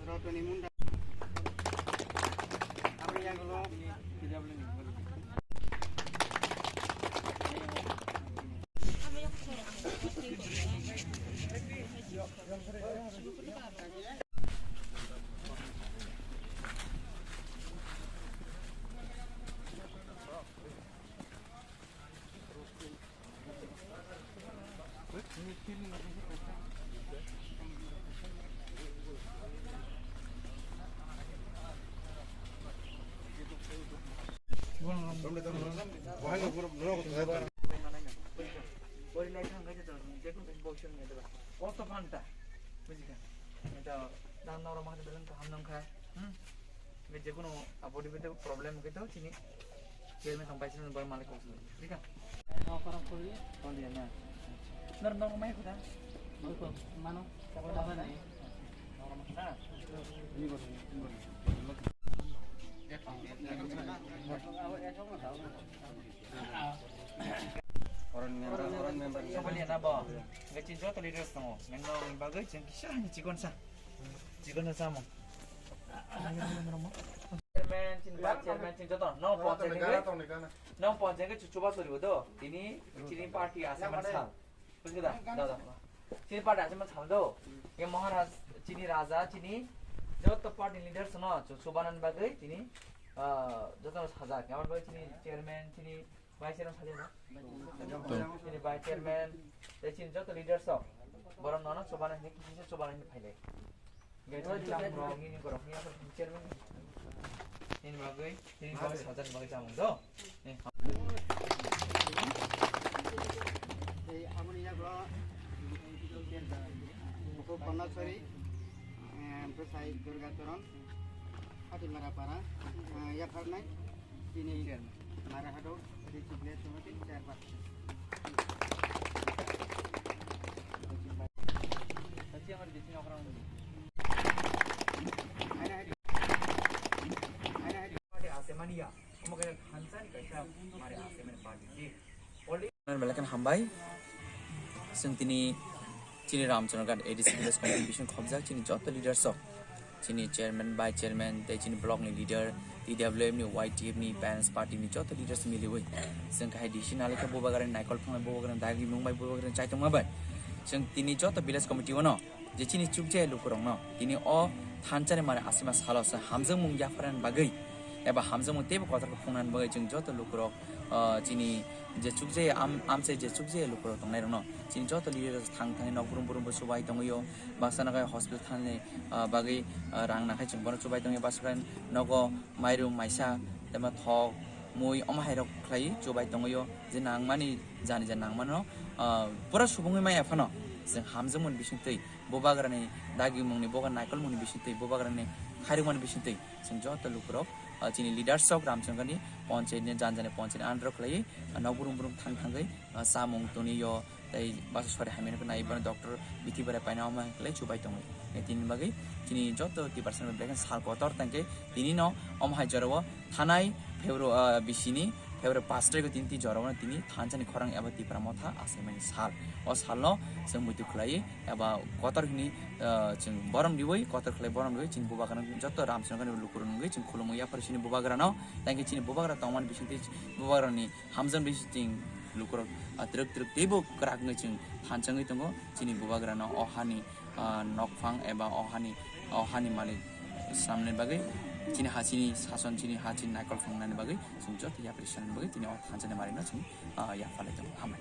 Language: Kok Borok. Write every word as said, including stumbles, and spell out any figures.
Rotoni Munda. Aboni yagulo. Koto panta, bujikha? Ito dan norok mahal beleng kaham nongkha. Hmm. Be jekono abodi bete problem kito chini chairman tong vice chairman bar malik kok sini. Rika. Nor nor mai khuda. Mano. Nor mai khuda. Horon member, horon member. Sobo liya na bo. Nge chin joto leaders tongo. Nang no bagwi ching kisa ni chikon sa. Chikon sa mo. Chairman, chin ba chairman, chin joto. No ponchayat ni. No ponchayat ke chuchuba sori bodo. Tini, tini party asa man sal. Bujikha da? Da, da. Chini party asa man sal do. Ye Maharaj, chini Raja, chini joto party leaders no chuchuba nan bagwi tini, ah, joto sajak. Amar bagwi chini chairman, chini Vice chairman thali na? Chini vice chairman, tei chini joto leaders rok. Borok nono chubana hini, kisa chubana hini phailai. Gai chini chamung rok, nini borok, nini apa chairman? Nini bagwi, nini bagwi sajak bagwi chamung do. Eh. Tei aboni yago, buku Kona Sori, eh, bwsai Durga Charan, Hatimara Para, eh, yapharnai. Chini Mara Hado, District Leader Committee, Chairperson. Party ase mani ya, omo khe thansa ni kaisa mare ase mani party. Belai kheno hambai. Chwng tini chini Ramchandra Ghat A D C Village Committee bising khobjak chini joto leaders rok, chini chairman, vice chairman, tei chini block ni leader, T W F ni, Y T F ni, parents party ni joto leaders miliwi chwng kahai decision nalaikha, bubagrani naikol phangnai, bubagrani dagimung bai, bubagrani chaitongma bai. Chwng tini joto village committee o no je chini chukjaya lukurokno tini o thansa ni mare asima salo se hamjakmung yapharnani bagwi eba hamjakmung teibo kotorkhe phungnani bagwi chwng joto lukurok, ah, chini je chukjaya am-, amchai je chukjaya lukurok tongnairokno chini joto leader thang thangwi nok brum brum bo chubai tongwio, baksa nokha hospital thani, ah, bagwi, ah, rang nakhai chwng bono chubai tongwio, baksa nogo mairum maisa tei thok mui omo hairok khlaiwi chubai tongwio, je nangmani jani je nangmano, ah, pura subungwi maya phano chwng hamjakmani bisingtwi. Bubagrani dagimungni, bubagrani naikolmungni bisingtwi, bubagrani khairokmani bisingtwi chwng joto lukurok, ah, chini leaders rok Ramchandra Ghat ni ponchayat ni, jan jani ponchayat ni under o khlaiwi, ah, nok brum brum thang thangwi, ah, chamung toniyo tei basa sori hamya nai bano doctor bithi berai paina omo hai khlai chubai tongwi. Tini bagwi chini joto Tiprasa belai kheno sal kotor tangkhe tini no omo hai jorao thanai February, ah, bisini February paanch tarikh o tini tini jorao tini thansa ni khorang eba Tipra Motha asaimani sal. O salno chwng muitu khlai eba kotor hini, ah, chwng borom riwi, kotor khlai borom riwi, chini bubagrano joto Ramchandra Ghat ni lukurok nungwi chwng khulumwi yaphar chini bubagrano, tangkhe chini bubagra tongmani bisingtwi bubagrani hamjakmani bisingtwi lukurok, ah, twrwk twrwk teibo kwrak wngwi chwng thansa wngwi tongo. Chini bubagrano o hani, ah, nokphang eba o hani, o hani malik samnani bagwi, chini hachini sason, chini hachini naikol phangnani bagwi chwng joto yaphar sanani bagwi tini o thansa ni marino chwng, ah, yapharlai tongo. Hambai.